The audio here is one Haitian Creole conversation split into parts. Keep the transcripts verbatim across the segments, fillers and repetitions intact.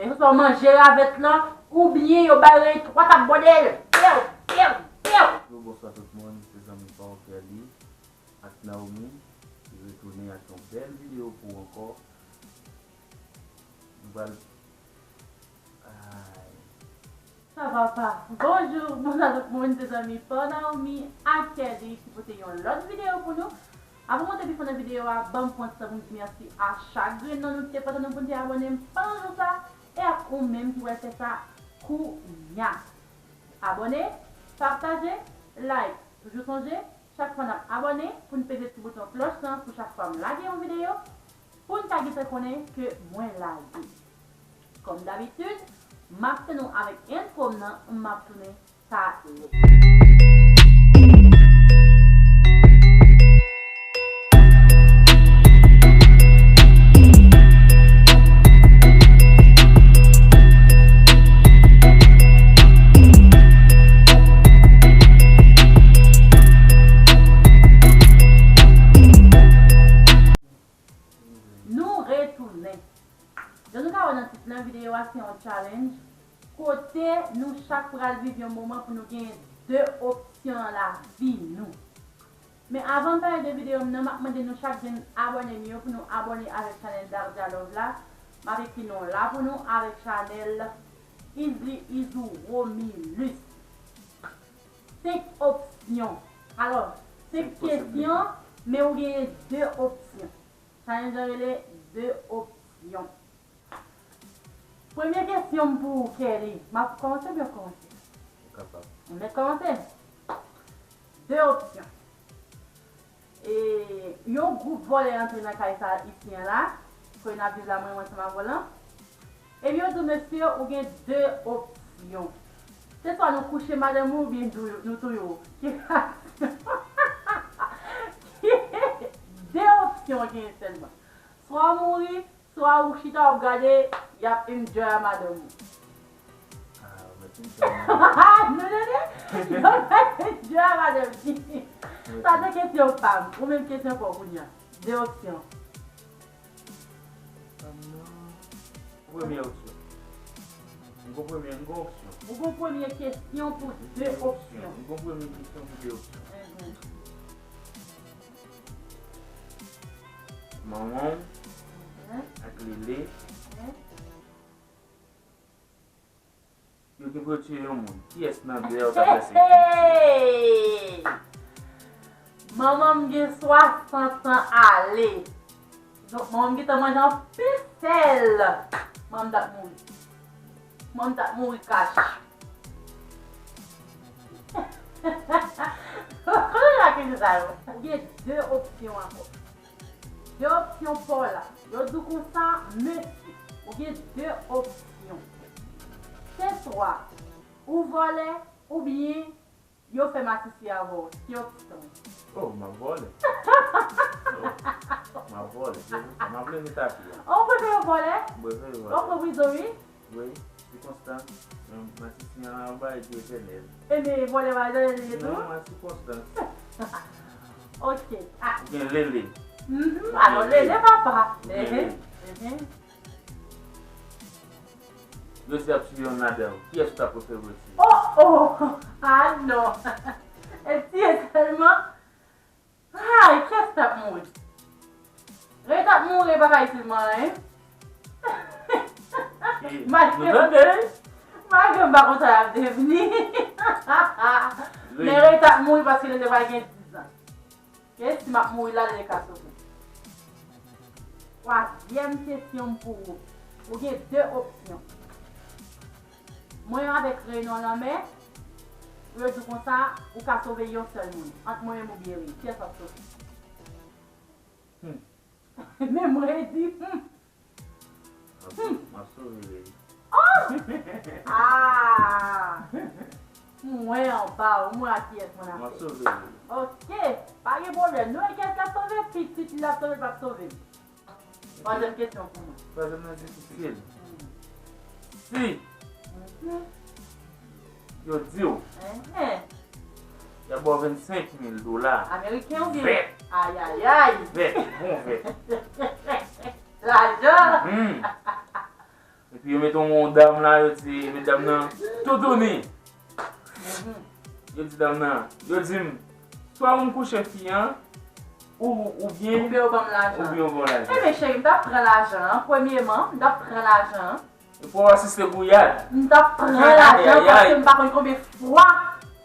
Ke se swa w manje ravèt lan, oubyen yo bay Rey twa tap bòdèl. Pew, pew, pew. Bonjou, bonswa tout moun, se zanmi pa w Kelly ak Naomi ki retounen ak yon bèl videyo pou w ankò. Nou pral, ay. Sa papa. Bonjou, bonswa tout moun, se zanmi pa w Naomi ak Kelly ki pote yon lòt videyo pou nou. Avan mwen te pi fon nan videyo a, ban m pran ti tan pou m di mèsi a chak grenn nan nou ki te pran tan nou pou n te abòne m pandan jou sa, e ak ou menm ki pral fè sa kounya. Abòne, pataje, like. Toujou sonje, chak fwa n ap abòne, pou n peze ti bouton klòch lan pou chak fwa m lage yon videyo, pou n ka gentan konnen ke mwen lage. Kòm dabitid, m ap tann nou avèk entwo m nan, m ap tounen talè. Nou retounen. Jan nou ka wè nan tit lan, videyo a se yon challenge kote nou chak pral viv yon moman pou nou genyen de opsyon nan lavi nou. Men avan m pale de videyo m nan, m ap mande nou chak grenn abòne m yo pou nou abòne avèk chanèl Dardia Love la. M ap ekri non la pou nou avèk chanèl Isly Izou Romilus. Senk opsyon. Alò, senk kesyon, men ou genyen de opsyon. Challenge lan rele de opsyon. Premye kesyon m pou ou, Kelly. M ap kòmanse oubyen w kòmanse? Ou kapab. Ou mèt kòmanse? De opsyon. E, yon gwoup vòlè antre nan kay sa isi an la, kote n ap viv la, mwen menm ansanm ak vòlè an. Epi yo di w, mesye, ou gen de opsyon. Se swa nou kouche madanm ou oubyen nou touye w. Ki, de opsyon w genyen sèlman. Swa w mouri, swa ou chita w ap gade, y ap enjoy a madanm ou. Ah, mwen fin fè. Nou tande? Yo fè enjoy a madanm li. Sa se kesyon pa m. Ou menm kesyon pa w kounye a. De opsyon. Premye opsyon. M gon premye, m gon opsyon. Ou gon premye kesyon pou de opsyon. M gon premye kesyon pou de opsyon. Mhm. Manman w ak Lele, yo te pou yo tiye yon moun. Kiyès nan de a yo t ap lèse? Hey! Manman m gen swasant an ale. Donk, manman m gentan manje anpil sèl. Manman m t ap mouri. Manman m t ap mouri kach. Kote w la kesyon sa yo? Ou gen de opsyon ankò. De opsyon pa w la. Yo di w konsa, mesye, ou gen de opsyon. Se swa ou vòlè oubyen yo fè masisi avè w. Ki opsyon? Oh, m ap vòlè. Oh, m ap vòlè. M ap leve tapi a. Ou prefere vòlè? M prefere vòlè. Ou pran prizon, wi? Wi, sikonstans, men masisi an yon bagay ki etènèl. Ebyen, vòlè pa etènèl li ye tou? Non, a sikonstans. Ok. Ah. Ou gen Lele. Mhm. Alò, Lele papa. Ou gen Lele. Mhm. Yo di ap tiye yonn ladan yo. Kiyès ou ta prefere yo tiye? Oh, oh! Ah, non! E tiye sèlman? Ay, kiyès t ap mouri? Rey t ap mouri, pa ka itil mwen anyen. Malgre, nou tande? Malgre m pa konn sa l ap devni. Men Rey t ap mouri paske li te pral gen diz an. Ke si m ap mouri la, li ka sove. Twazyèm kesyon m pou ou. Ou gen de opsyon. Mwen avèk Rey nan lanmè, yo di konsa, ou ka sove yon sèl moun. Ant mwen menm oubyen Rey, kiyès w ap sove? Hmm. Men mwen di, hmm. M ap sove, m ap sove Rey. Oh! Ah! Mwen anba ou, mwen ak kiyès mwen ap fè? M ap sove Rey. Ok, pa gen pwoblèm. Nou wè kiyès k ap sove? Pitit li l ap sove, l p ap sove m. Twazyèm kesyon pou mwen. Twazyèm nan difisil. Si yo di w y ap ba w vennsenk mil dola. Ameriken oubyen? Vèt. Ayayay. Vèt, bon vèt. Lajan. Mhm. Yo Yo mete yon dam la, yo di medam nan toutouni. Yo di dam nan, yo di m, swa ou m kouche fi an, ou, oubyen, oubyen ou ban m lajan. Oubyen ou ban m lajan. Ebyen, cheri, m t ap pran lajan an, premyeman, m t ap pran lajan an. Pou w asiste gouyad. M t ap pran lajan paske m pa konn konbyen fwa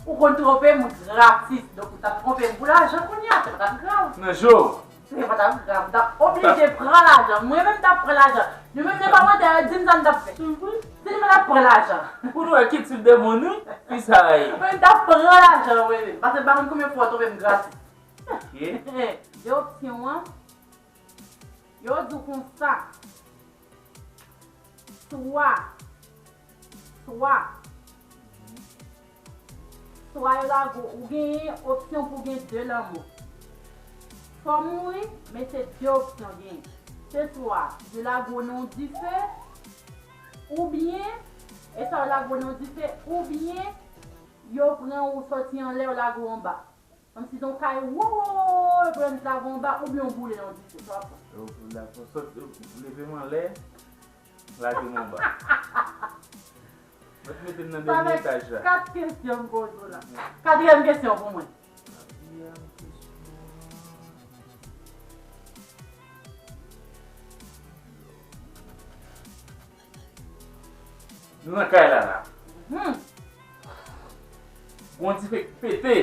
ou konn twonpe m gratis. Donk, ou t ap twonpe m pou lajan kounye a, se pa t ap grav. Nan jo. Se pa t ap grav. M t ap oblije pran lajan. Mwen menm, m t ap pran lajan. Nou menm, nan kòmantè yo, di m sa m t ap fè. Si nou pa t ap pran lajan. Pou nou wè ki tip de moun, wi, fi sa a ye. Mwen, m t ap pran lajan, wi, wi. Paske m pa konn konbyen fwa w twonpe m gratis. Ok. De opsyon an, yo di w konsa. Swa, swa, swa yo lage w, ou genyen opsyon pou w gen de lanmò. Fò w mouri, men se de opsyon w genyen. Se swa yo lage w nan yon dife, oubyen, e swa yo lage w nan yon dife, oubyen yo pran ou sòti anlè, yo lage w anba. Kòmsi se yon kay wo, yo pran w lage w anba, oubyen w boule nan yon dife, sa w ap pran. Yo, yo, yo leve m anlè, lage m anba. Mwen t mete m nan dènye etaj la. Sa fè kat kesyon m poze w la. Katriyèm kesyon pou mwen. Katriyèm kesyon. Nou nan kay la la. Gon dife k pete.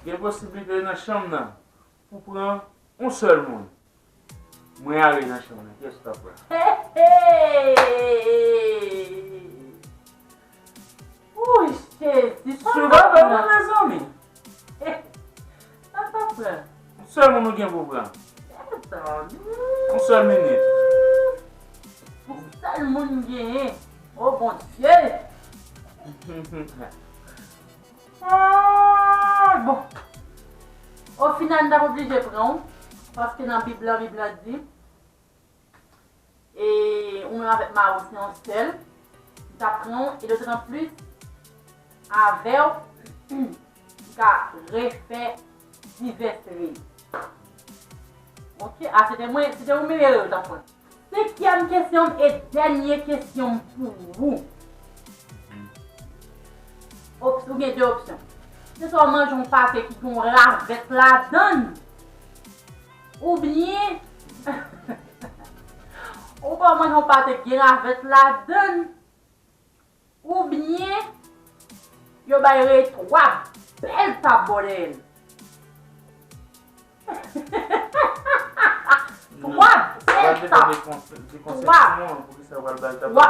Gen posiblite nan chanm nan pou pran yon sèl moun. Mwen ale nan chanm nan. Kiyès ou t ap pran? Hey, hey! Ooh, Jezi, sa pa bon, mezanmi. Sa pa pran. Yon sèl moun ou gen pou pran. Yon sèl minit. Yon sèl moun m genyen. O Bondye! Ah, bon. O final, m t ap oblije pran w, paske nan Bib la, Bib la di, e ou menm avèk mari w se yon sèl, m t ap pran w, e dotan plis, avè w, m ka refè divès rèy. Ok, a, se te mwen, se te ou menm erè w t ap pran. Senkyèm kesyon m e dènye kesyon m pou ou. Ops-, ou gen de opsyon. Se swa w manje yon pate ki gen yon ravèt ladan l, oubyen, oubyen w manje yon pate ki gen ravèt ladan l, oubyen yo bay rèy twa bèl tap bò dèyè l. Twa bèl tap. Twa. Twa.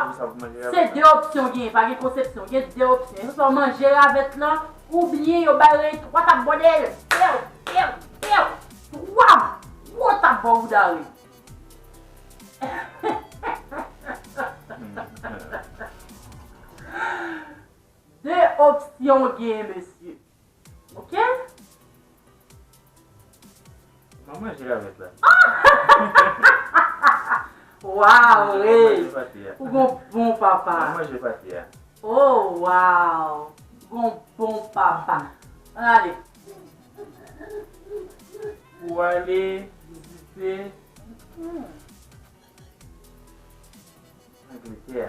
Se de opsyon gen, pa gen konsepsyon. Gen de opsyon. Se swa w manje ravèt lan, oubyen yo bay rèy twa tap bò dèyè l. Pèw, pèw, pèw. Twa gwo tap bò bouda rèy. De opsyon w genyen, mesye. Ok? Mwen manje ravèt la. Waw, Ray! Ou gon bon papa. Mwen manje pate a. Oh, waw! Gon bon papa. Ann ale. Pou ale vizite Angletè.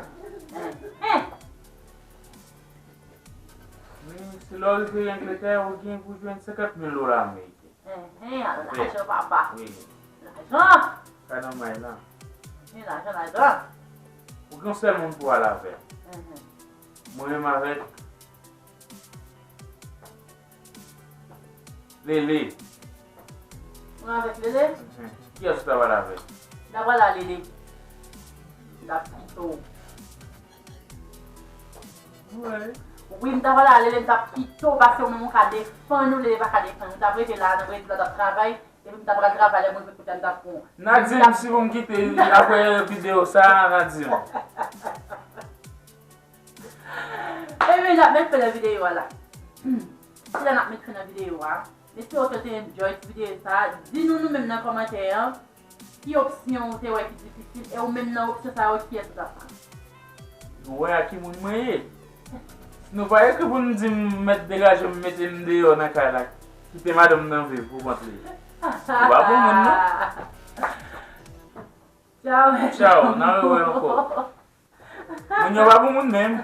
Men si lè w rive Angletè, ou gen pou jwenn senkant mil dola ameriken. Enhen, lajan papa. Wi. Lajan. Sa nan may lan. Men lajan, lajan. Ou gen yon sèl moun pou w al avè l. Mwen menm avèk Lele. Mwen avèk Lele? Kiyès ou ta pral avèk? M ta pral a Lele. M t ap kite w. Wi. Wi, m ta pral a Lele, m t ap kite w, paske ou menm ou ka defann ou, Lele pa ka defann ou. M t ap rete la, nan Brezil la, t ap travay, epi m ta pral travay, lè mwen rive kote a, m t ap pran w. N a di m si pou m kite apre videyo sa a, n a di m. Ebyen, n ap met fen nan videyo a la. Se la n ap met fen nan videyo a. M espere ke w te enjoy ti videyo sa a. Di nou, nou menm nan kòmantè an, ki opsyon ou te wè ki difisil, e ou menm nan opsyon sa yo, kiyès ou t ap pran? Nou wè a ki moun mwen ye. Si nou pa ekri pou nou di m mèt degaje m, mete m deyò nan kay la, kite madanm nan viv pou kont li. Ou pa bon moun, non. Tchaw, mèt. Tchaw, n a rewè ankò. Moun yo pa bon moun menm.